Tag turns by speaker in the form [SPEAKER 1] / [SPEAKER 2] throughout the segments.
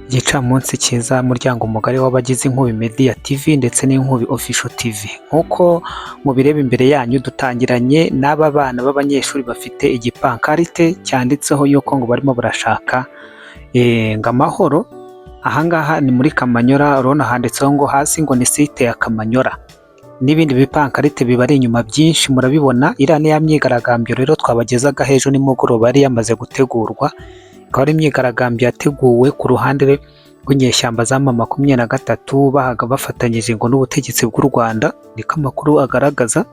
[SPEAKER 1] Igicamunsi cyiza, muryango mugari w'abagize Inkubi Media TV ndetse n'Inkubi Official TV. Nk'uko mubireba imbere yanyu, dutangiranye n'aba bana b'abanyeshuri bafite igipankarite cyanditseho yuko ngo barimo barashaka ngo amahoro. Ahangaha ni muri Kamanyora, urabona handitseho ngo hasi ngo ni site ya Kamanyora n'ibindi bipankarite bibari inyuma byinshi murabibona. Iriya ni ya myigaragambyo rero twabagezagaho ejo nimugoroba yari yamaze gutegurwa, ikaba ari imyigaragambyo yateguwe ku ruhande rw'inyeshyamba za M23 bahaga bafatanyije ngo n'ubutegetsi bw'u Rwanda, niko amakuru agaragaza,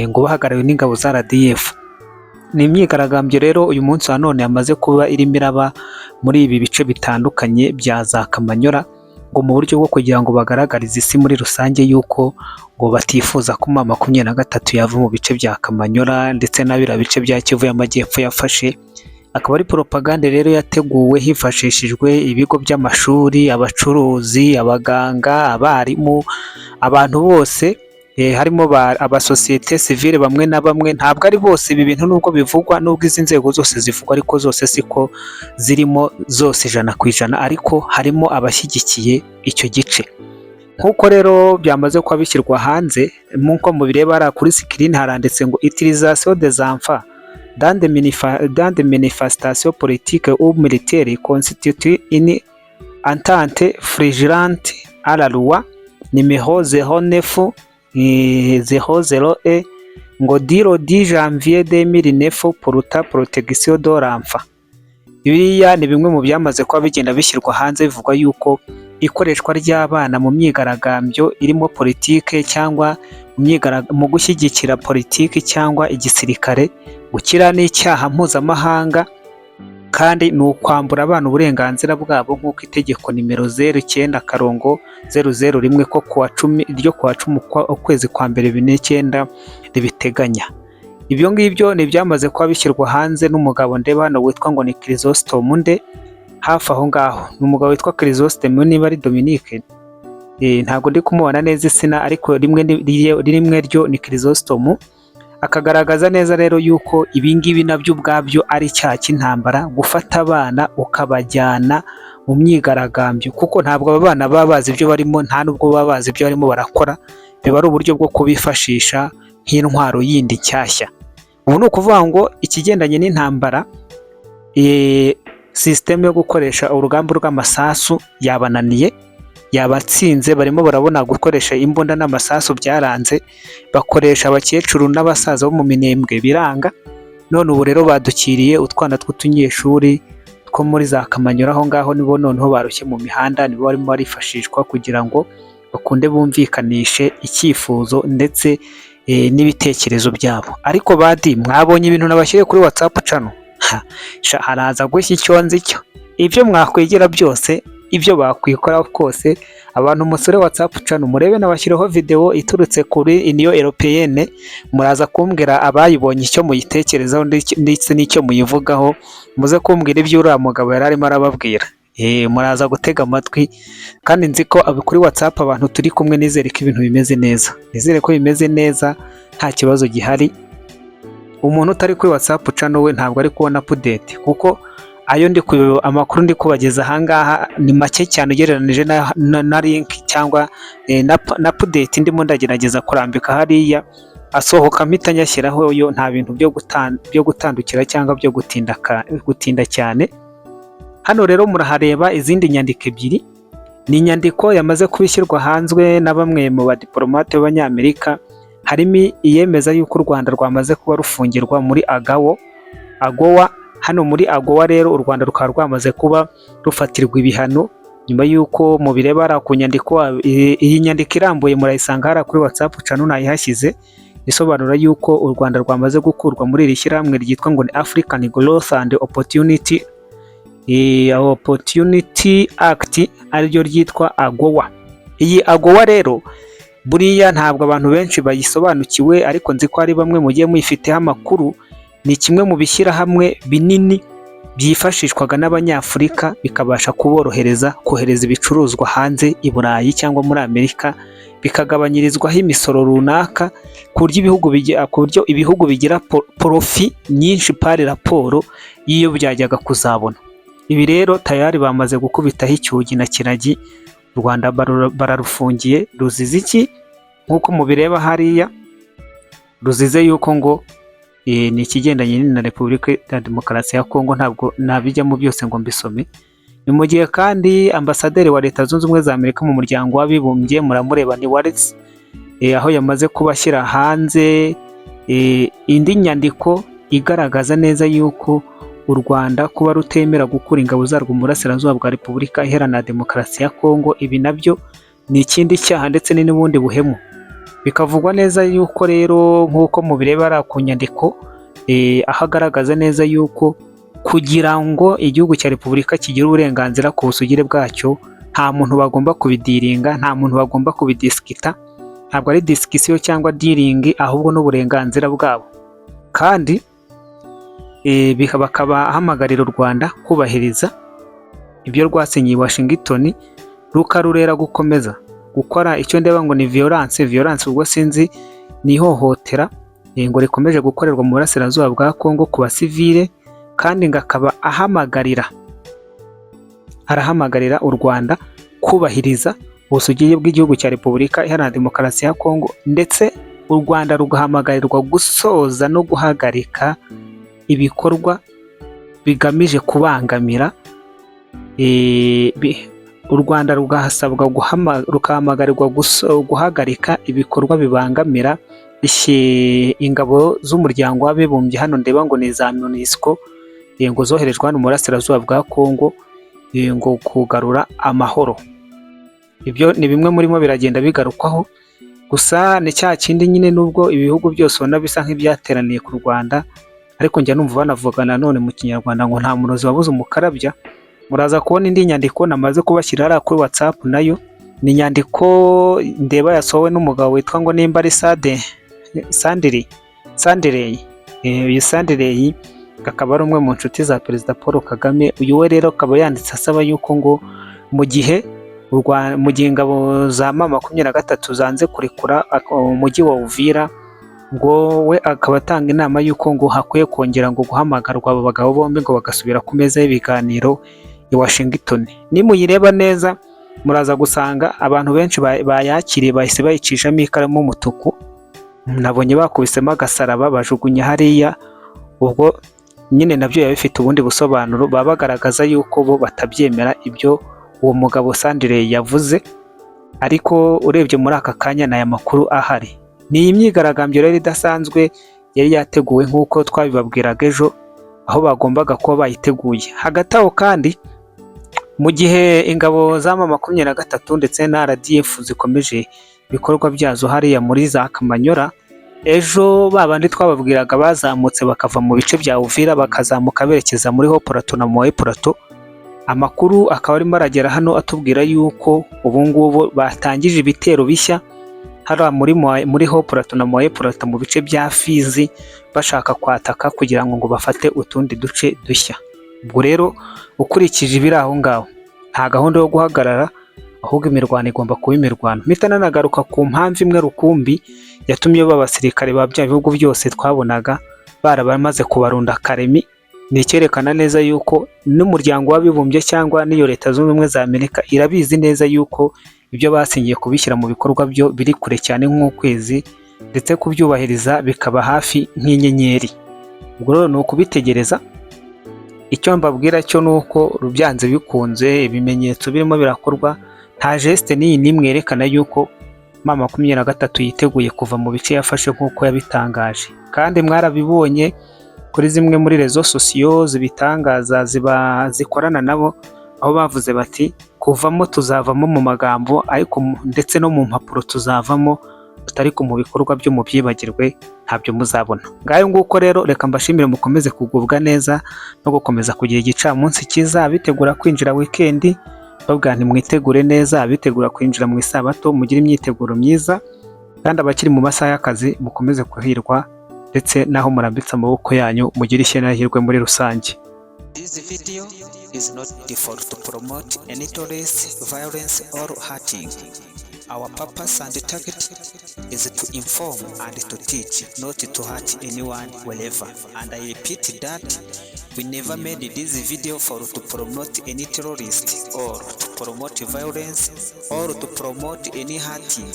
[SPEAKER 1] ngo bahagarariwe n'ingabo za RDF. Ni imyigaragambyo rero uyu munsi wa none yamaze kuba irimo iraba muri ibi bice bitandukanye bya za Kamanyora, ngo mu buryo bwo kugira ngo bagaragarize isi muri rusange yuko ngo batifuza ko M23 yava mu bice bya Kamanyora ndetse na biriya bice bya Kivu y'Amajyepfo yafashe. Akaba ari poropagande rero yateguwe hifashishijwe ibigo by'amashuri, abacuruzi, abaganga, abarimu, abantu bose, harimo abasosiyete sivile bamwe na bamwe, ntabwo ari bose. Ibi bintu nubwo bivugwa, nubwo izi nzego zose zivugwa, ariko zose siko zirimo zose 100%, ariko harimo abashyigikiye icyo gice. Nk'uko rero byamaze kuba bishyirwa hanze, nk'uko mubireba hariya kuri screen haranditse ngo "Utilisation des enfants dans des manifestations politiques ou militaires constitue une atteinte flagrante à la loi numéro 09 00 e ngo du le 10 janvier 2009 portant protection de l'enfant." Biriya ni bimwe mu byamaze kuba bigenda bishyirwa hanze, bivugwa yuko ikoreshwa ry'abana mu myigaragambyo irimo politike cyangwa mu gushyigikira politiki cyangwa igisirikare, gukira n'icyaha mpuzamahanga, kandi ni ukwambura abana uburenganzira bwabo nk'uko itegeko nimero 09-001 ko kuwa 10 ryo kuwa 10 ukwezi kwa mbere 2009 ribiteganya. Ibyo ngibyo ni ibyamaze kuba bishyirwa hanze n'umugabo ndeba hano witwa ngo ni Chrysostome nde hafi aho ngaho. Ni umugabo witwa Chrysostome, niba ari Dominique, ntabwo ndi kumubona neza izina, ariko rimwe rimwe ryo ni Chrysostome. Akagaragaza neza rero yuko ibi ngibi nabyo ubwabyo ari icyaha cy'intambara, gufata abana ukabajyana mu myigaragambyo, kuko ntabwo aba bana baba bazi ibyo barimo, nta nubwo baba bazi ibyo barimo barakora, biba ari uburyo bwo kubifashisha nk'intwaro yindi nshyashya. Ubu ni ukuvuga ngo ikigendanye n'intambara, système yo gukoresha urugamba rw'amasasu yabananiye, yabatsinze, barimo barabona gukoresha imbunda n'amasasu byaranze, bakoresha abakecuru n'abasaza bo mu Minembwe biranga, none ubu rero badukiriye utwana tw'utunyeshuri two muri za Kamanyora aho ngaho, nibo noneho barushye mu mihanda, nibo barimo barifashishwa kugira ngo bakunde bumvikanishe icyifuzo ndetse n'ibitekerezo byabo. Ariko badi mwabonye ibintu nabashyiriye kuri WhatsApp channel, haraza gushya icyo nzi cyo. Ibyo mwakwigira byose, ibyo bakwikora kose, abantu musure WhatsApp channel murebe nabashyiriyeho video iturutse kuri Union Européenne, muraza kumbwira abayibonye icyo muyitekerezaho ndetse n'icyo muyivugaho, muze kumbwira ibyo uriya mugabo yari arimo arababwira. Muraza gutega amatwi kandi nzi ko kuri WhatsApp abantu turi kumwe, nizere ko ibintu bimeze neza, nizere ko bimeze neza nta kibazo gihari. Umuntu utari kuri WhatsApp channel we ntabwo ari kubona update, kuko ayo ndi amakuru ndi kubageza ahangaha ni make cyane ugereranije na link cyangwa na update ndimo ndagerageza kurambika hariya, asohoka mpita nyashyiraho yo, nta bintu byo gutandukira cyangwa byo gutinda cyane. Hano rero murahareba izindi nyandiko ebyiri, ni inyandiko yamaze kuba ishyirwa hanze na bamwe mu badiporomate b'Abanyamerika, harimo iyemeza yuko u Rwanda rwamaze kuba rufungirwa muri AGOA. Hano muri AGOA rero u Rwanda rukaba rwamaze kuba rufatirwa ibihano nyuma y'uko mubireba hariya ku nyandiko. Iyi nyandiko irambuye murayisanga hariya kuri WhatsApp channel nayihashyize, isobanura yuko u Rwanda rwamaze gukurwa muri iri shyirahamwe ryitwa ngo ni African Growth and Opportunity Act, ariryo ryitwa AGOA. Iyi AGOA rero buriya ntabwo abantu benshi bayisobanukiwe, ariko nzi ko hari bamwe mugiye muyifiteho amakuru. Ni kimwe mu bishyirahamwe binini byifashishwaga n'Abanyafurika, bikabasha kuborohereza kohereza ibicuruzwa hanze i Burayi cyangwa muri Amerika, bikagabanyirizwaho imisoro runaka ku buryo ibihugu bigira profit nyinshi par rapport y'iyo byajyaga kuzabona. Ibi rero tayari bamaze gukubitaho icyugi na kiragi, u Rwanda bararufungiye. Ruzize iki? Nk'uko mubireba hariya, ruzize yuko ngo ni ikigendanye na Repubulika ya Demokarasi ya Kongo. Ntabwo nabijyamo byose ngo mbisome. Ni mu gihe kandi ambasaderi wa Leta Zunze Ubumwe za Amerika mu Muryango w'Abibumbye, muramureba, ni Waltz, aho yamaze kuba ashyira hanze indi nyandiko igaragaza neza yuko u Rwanda kuba rutemera gukura ingabo zarwo mu burasirazuba bwa Repubulika Iharanira Demokarasi ya Kongo, ibi nabyo ni ikindi cyaha ndetse ni n'ubundi buhemu. Bikavugwa neza yuko rero, nk'uko mubireba ari ku nyandiko, aho agaragaza neza yuko kugira ngo igihugu cya Repubulika kigire uburenganzira ku busugire bwacyo, nta muntu bagomba kubidealinga, nta muntu bagomba kubidiscuta. Ntabwo ari discussion cyangwa dealing, ahubwo n'uburenganzira bwabo. Kandi bakaba hamagarira u Rwanda kubahiriza ibyo rwasinyiye i Washington, rukarurera gukomeza gukora icyo ndeba ngo ni violence. Violence ubwo sinzi, ni ihohotera ngo rikomeje gukorerwa mu burasirazuba bwa Kongo ku basivile. Kandi ngo akaba ahamagarira, arahamagarira u Rwanda kubahiriza ubusugire bw'igihugu cya Repubulika Iharanira Demokarasi ya Kongo, ndetse u Rwanda rugahamagarirwa gusoza no guhagarika ibikorwa bigamije kubangamira. U Rwanda rugasabwa, rugahamagarirwa guhagarika ibikorwa bibangamira ingabo z'Umuryango w'Abibumbye, hano ndeba ngo ni iza MONUSCO, ngo zoherejwe hano mu burasirazuba bwa Kongo ngo kugarura amahoro. Ibyo ni bimwe murimo biragenda bigarukwaho. Gusa ni cya kindi nyine, nubwo ibihugu byose ubona bisa nk'ibyateraniye ku Rwanda, ariko njya numva banavuga nanone mu Kinyarwanda ngo nta murozi wabuze umukarabya. Muraza kubona indi nyandiko namaze kubashyira hariya kuri WhatsApp. Nayo ni inyandiko ndeba yasohowe n'umugabo witwa ngo nimba ari Sade Sandiri Sandireyi. Uyu Sandireyi akaba ari umwe mu nshuti za Perezida Paul Kagame. Uyu we rero akaba yanditse asaba yuko ngo mu gihe ingabo za M23 zanze kurekura umujyi wa Uvira, ngo we akaba atanga inama y'uko ngo hakwiye kongera ngo guhamagarwa abo bagabo bombi, ngo bagasubira ku meza y'ibiganiro i Washington. Nimuyireba neza, muraza gusanga abantu benshi bayakiriye bahise bayicishamo ikaramu y'umutuku, nabonye bakubisemo agasaraba bajugunya hariya. Ubwo nyine nabyo biba bifite ubundi busobanuro, baba bagaragaza yuko bo batabyemera ibyo uwo mugabo Sandire yavuze. Ariko urebye muri aka kanya, ni aya makuru ahari. Ni iyi myigaragambyo rero idasanzwe yari yateguwe nk'uko twabibabwiraga ejo, aho bagombaga kuba bayiteguye. Hagati aho kandi, mu gihe ingabo za M23 ndetse na RDF zikomeje ibikorwa byazo hariya muri za Kamanyora, ejo ba bandi twababwiraga bazamutse bakava mu bice bya Uvira, bakazamuka berekeza muri Haut Plateau na Moyen Plateau, amakuru akaba arimo aragera hano atubwira yuko ubu ngubu batangije ibitero bishya hariya muri Haut Plateau na Moyen Plateau, mu bice bya Fizi, bashaka kwataka kugira ngo bafate utundi duce dushya. Ubwo rero ukurikije ibiri aho ngaho, nta gahunda yo guhagarara, ahubwo imirwano igomba kuba imirwano. Mpita nanagaruka ku mpamvu imwe rukumbi yatumye ba basirikare ba bya bihugu byose twabonaga barabamaze kubarunda Karemi. Ni icyerekana neza yuko n'Umuryango w'Abibumbye cyangwa n'iyo Leta Zunze Ubumwe za Amerika irabizi neza yuko ibyo basinyiye kubishyira mu bikorwa byo biri kure cyane nk'ukwezi, ndetse kubyubahiriza bikaba hafi nk'inyenyeri. Ubwo rero ni ukubitegereza. Icyo mbabwira cyo ni uko byanze bikunze ibimenyetso birimo birakorwa, nta geste n'iyi n'imwe yerekana yuko M23 yiteguye kuva mu bice yafashe nk'uko yabitangaje. Kandi mwarabibonye kuri zimwe muri réseaux sociaux zibitangaza, ziba zikorana nabo, aho bavuze bati: "Kuvamo tuzavamo mu magambo, ariko ndetse no mu mpapuro tuzavamo, ariko mu bikorwa byo mubyibagirwe, ntabyo muzabona." Ngayo nguko rero, reka mbashimire, mukomeze kugubwa neza no gukomeza kugira igicamunsi cyiza. Abitegura kwinjira weekend, babwira nti mwitegure neza. Abitegura kwinjira mu isabato, mugire imyiteguro myiza. Kandi abakiri mu masaha y'akazi, mukomeze kuhirwa, ndetse n'aho murambitse amaboko yanyu mugire ishya n'ahirwe muri rusange.
[SPEAKER 2] This video is not for to promote any terrorist violence or hurting. Our purpose and target is to inform and to teach, not to hurt anyone wherever. And I repeat that We never made this video for to promote any terrorist or to promote violence or to promote any hating.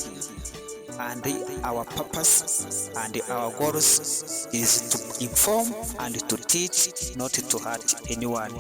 [SPEAKER 2] And our purpose and our goals is to inform and to teach, not to hurt anyone.